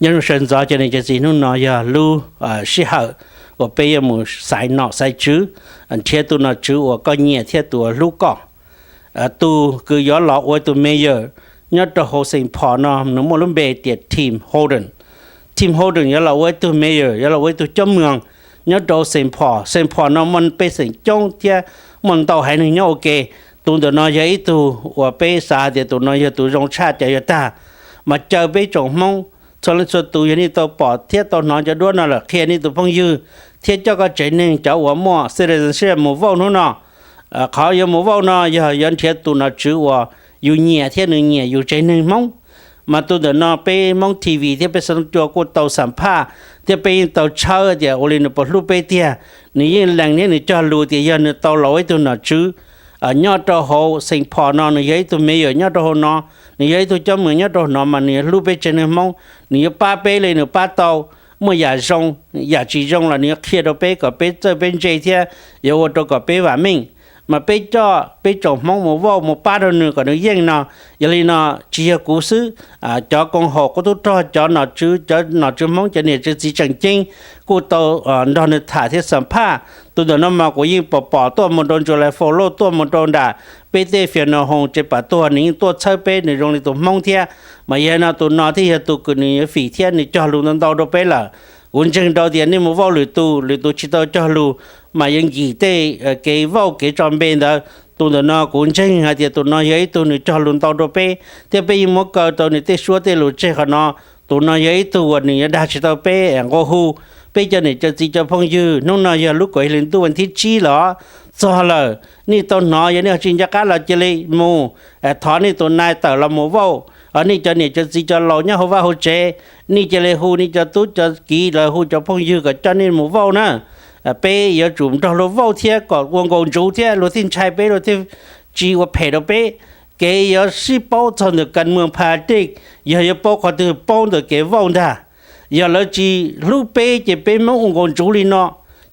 Nyob zoo sawv ntxov cov niam cov txiv, hnub no yog lub sij hawm uas peb yuav mus xaiv nom xaiv tswv, nrhiav tus nom tswv uas koj nyiam thiab tus uas hlub koj. Tus kws yuav los ua tus mayor nyob rau hauv Saint Paul no nws muaj lub npe tias Tim Holden. Tim Holden yuav los ua ib tug mayor, yuav los ua ib tug coj moos nyob rau Saint Paul. Saint Paul no muaj pej xeem coob thiab muaj ntau haiv neeg nyob ua ke. Tus ntawm no yog ib tug uas peb xav hais tias tus no yog tus zoo tshaj cov yuav tag, mas caw peb tsoom Hmoob txhua leej txhua tus, yog nej tau pom thiab tau hnov cov duab no lawm, qhia nej tus phooj ywg thiab coj koj tsev neeg cov uas muaj citizenship mus vote hnub no. Qhov yuav mus vote no yog yuav nrhiav tus nom tswv uas yus nyiam thiab nws nyiam yus tsev neeg Hmoob. Mas tus ntawm no peb Hmoob T V thiab peb xov tooj cua kuj tau xam phaj thiab peb yeej tau tshawb tias ua li nws puas hlub peb tiag. Nws yeej lees thiab nws cog lus tias yog nws tau los ua ib tug nom tswv nyob rau hauv Saint Paul no, nws yog ib tug mayor nyob rau hauv no, nws yog ib tug coj moos nyob rau hauv no, mas nws yuav hlub peb tsev neeg Hmoob, nws yuav pab peb li nws pab tau. Muaj yam zoo, yam tsis zoo los nws yuav qhia rau peb kom peb txawj peb ntse thiab yuav ua rau kom peb vam meej. Mas peb coj peb tsoom Hmoob mus vote mus pab rau nws kom nws yeej no. Yog li no, tsis yog kuv xwb, cov koom haum qub tub rog, cov nom tswv, cov nom tswv Hmoob, cov niam cov txiv tseem ceeb kuj tau nrog nws tham thiab xam phaj. Tus ntawm no mas kuv yeej pom pom tuaj mus rau July Four, tuaj mus rau nram peb tej funeral home, tsev pam tuag, nws yeej tuaj txhawb peb, nws zoo li tus Hmoob thiab. Mas yog no tus no thiaj yog tus kws nws yuav fim thiab nws cog lus ntau ntau rau peb lawm. Kuv ntseeg rau tias nej mus vote lwm tus, lwm tus tsis tau cog lus, mas yuav nkim tej kev vote kev tso npe ntawd. Tus ntawm no kuv ntseeg hais tias tus no yog ib tug nws cog lus ntau rau peb, thiab peb yeej muab kaw rau nws tej suab tej lus tseg qhov no. Tus no yog ib tug uas nws yuav dag tsis tau peb. Nqua hu peb cov niam cov txiv cov phooj ywg, hnub no yog lub kaum ib hli ntuj vas thib tsib los txog lawm. Nej tau hnov, yog nej ho tsis nco qab los cia li mus thov nej tus nai tawm los mus vote. Nej cov niam cov txiv cov laus nyob hauv vaj hauv tsev, nej cia li hu nej cov tub cov kiv los hu cov phooj ywg kom coj nej mus vote na. Peb yuav tsum nrog luag vote thiab kom ua nkaus ntsuv thiab luag thiaj ntshai peb, luag thiaj tsis ua phem rau peb. Kev yuav sib paub txog ntawm kas moos pha tij, yog yuav paub qhov twg paub ntawm kev vote ntag. Yog lawv tsis hlub peb ces peb Hmoob ua nkaus ntsuv li no,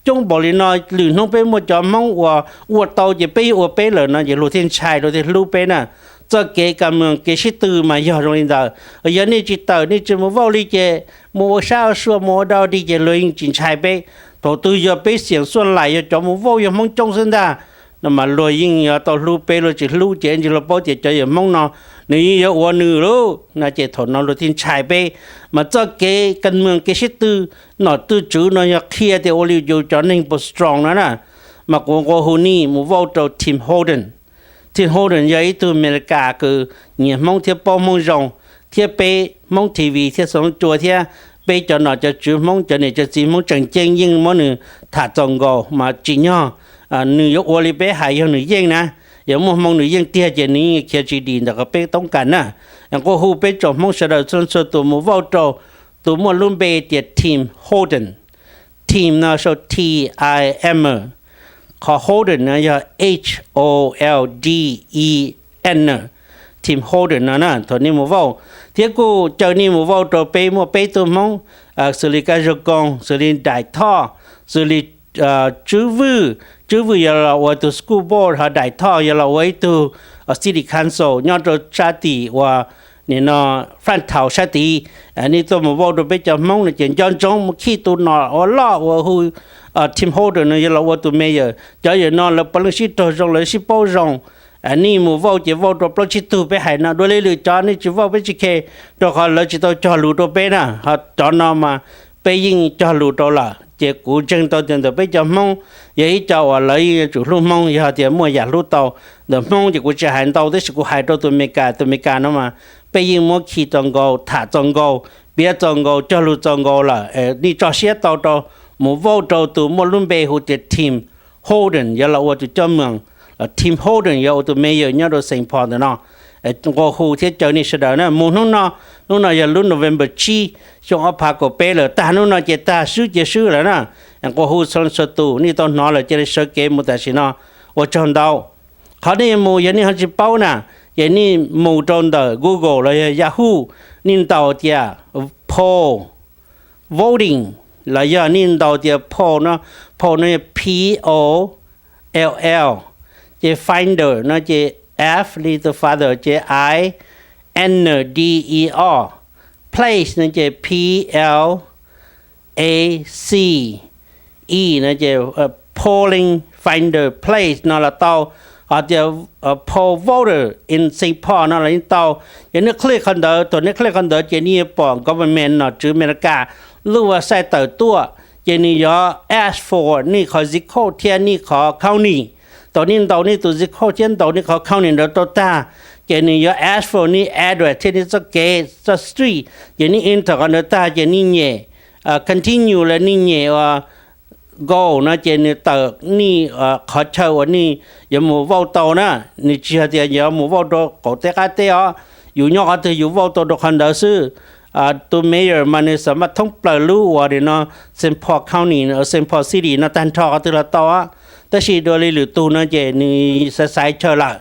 coob npaum li no, lwm hnub peb muaj cov Hmoob uas ua tau ces peb yuav ua peb lawm no ces luag thiaj ntshai, luag thiaj hlub peb na. Txoj kev kas moos kev sib tw mas yog zoo li ntawd. Yog nej tsis tawm, nej tsis mus vote li ces mus ua sab ua sua, mus ua dog dig ces luag yeej tsis ntshai peb. Thaum twg yog peb xiam xuaj laim yog cov mus vote yog Hmoob coob xwb ntag, no mas luag yeej yuav tau hlub peb, luag tsis hlub ces ntsis luag paub tias cov yawm Hmoob no nws yeej yuav ua nws lauj, no ces thaum no luag thiaj ntshai peb. Mas txoj kev kas moos kev sib tw, nom tw tswv no yog qhia tias ua li yus cov neeg puas strong no na. Mas kuv nqua hu nej mus vote rau Tim Holden. Tim Holden yog ib tug Amelikas kws nyiam Hmoob thiab paub Hmoob zoo, thiab peb Hmoob T V thiab xov tooj cua thiab peb cov nom cov tswv Hmoob, cov niam cov txiv Hmoob tseem ceeb yeej muab nws tham txaus nkaus mas tsim nyog nws yuav ua li peb hais, yog nws yeej na, yog muaj hmoo nws yeej tiag ces nws yeej khiav tsis dim ntawm qhov peb toob kas na. Nqua hu peb tsoom Hmoob sawv daws txhua txhua tus mus vote rau tus muaj lub npe tias Tim Holden. Tim no sau T I M, qhov Holden no yog H O L D E N. Tim Holden no na, thaum nej mus vote, thiab kuj caw nej mus vote rau peb muaj peb tug Hmoob, xws li Kab Zoo Koo, xws li Daim Thoj, xws li Tswb Vwj. Tswb Vwj yuav los ua tus school board, ho Daim Thoj yuav los ua ib tug city council nyob rau sab tim uas nim no Faj Thaus sab tid. Nej tuaj mus vote rau peb cov Hmoob no ces nco ntsoov mus khij tus nom uas loj uas hu Tim Holden no yuav los ua tus mayor. Cov yawm no lawv puav leej sib raug zoo, lawv sib paub zoo. Nej mus vote ces vote rau plaub tsib tug peb hais no, dua li lwm cov nej tsis vote peb tsis care, rau qhov lawv tsis tau cog lus rau peb na. Ho cov no mas peb yeej cog lus rau lawm, ces kuv ntseeg tau tias ntawm peb cov Hmoob yog ib co uas lawv yeej yuav tsum hlub Hmoob, yog tias muaj yam hlub tau ntawm Hmoob ces kuv tsis hais ntau, tab sis kuv hais rau tus Amelikas, tus Amelikas no mas peb yeej muab khi txaus nkaus, tham txaus nkaus, piav txaus nkaus, cog lus txaus nkaus lawm. Nej tso siab tau rau, mus vote rau tus muaj lub npe hu tias Tim Holden yuav los ua tus coj moos, Tim Holden yuav ua tus mayor nyob rau Saint Paul ntawm no. Nqua hu thiab caw nej sawv daws na, mus hnub no, hnub no yog lub November tsib, xyoo ob phav kaum peb lawm, tag hnub no ces tag, swb ces swb lawm na. Nqua hu txhua txhua tus, nej tau hnov lawm cia li sawv kev mus tam sim no. Ua tsaug ntau. Qhov nej mus yog nej ho tsis paub na, ces nej mus rau ntawm Google los yog Yahoo, nej ntaus tias poll voting, los yog nej ntaus tias poll no, poll no yog P O L L, ces finder no ces F li tus father ces I, N D E R, place no ces P L A C E no ces polling finder place no los tau, ho tias poll voter in Saint Paul no los yeej tau. Ces nej click qhov ntawd, thaum nej click qhov ntawd ces nej yuav pom government nom tswv Amelikas lub website tawm tuaj, ces nws yuav ask for nej qhov zip code thiab nej qhov county. Thaum nej ntaus nej tus zip code thiab ntaus nej qhov county ntawd tau tag, ces nws yuav ask for nej address thiab nej txoj kev, txoj street. Ces nej enter qhov ntawd tag ces nej nyem continue los nej nyem ua go no ces nws tawm nej qhov chaw uas nej yuav mus vote tau na. Nws tsis hais tias yuav mus vote rau qaum teb qab teb os, yus nyob qhov twg yus vote tau rau qhov ntawd xwb. Tus mayor mas nws xav mas thoob plaws lub uas no Saint Paul County, Saint Paul City no tag nrho qhov twg los tau. Tab sis dua li lwm tus no ces nws xaiv xaiv chaw lawm.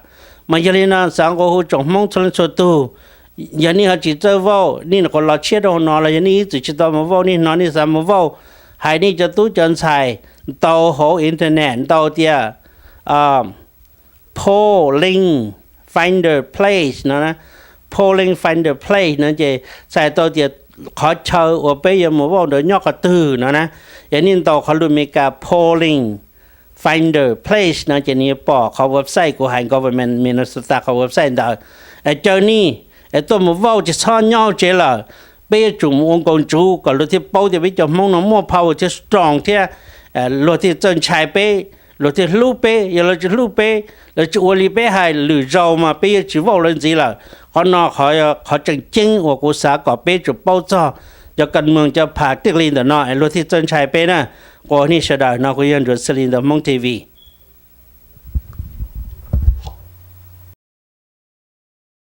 Mas yog li no xav nqua hu tsoom Hmoob txhua leej txhua tug, yog nej ho tsis txawj vote, nej nyuam qhuav los tshiab rau hauv no los yog nej ib txwm tsis tau mus vote, nej hnov nej xav mus vote, hais nej cov tub cov ntxhais ntaus hauv internet ntau tias polling finder place no, polling finder place no ces txhais tau tias qhov chaw uas peb yuav mus vote ntawd nyob qhov twg no na. Yog nej ntaus qhov lus Amelikas polling finder place no ces nws yuav pom qhov website kuv hais, Government Minnesota qhov website ntawd. Caw nej tuaj mus vote, tsis txhob nyob tsev lawm. Peb yuav tsum mus ua nkaus ntsuv kom luag thiaj paub tias peb cov Hmoob no muaj power thiab strong thiab luag thiaj txawj ntshai peb, luag thiaj hlub peb. Yog lawv tsis hlub peb, lawv tsis ua li peb hais, lwm zaus mas peb yuav tsis vote lawv ntxiv lawm. Qhov no qhov tseem ceeb uas kuv xav kom peb tsum paub txog cov kas moos cov phav tij li ntawm no es luag thiaj txawj ntshai peb na. Quas nej sawv daws, no kuv yog Nruas Xees Lis ntawm Hmoob T V.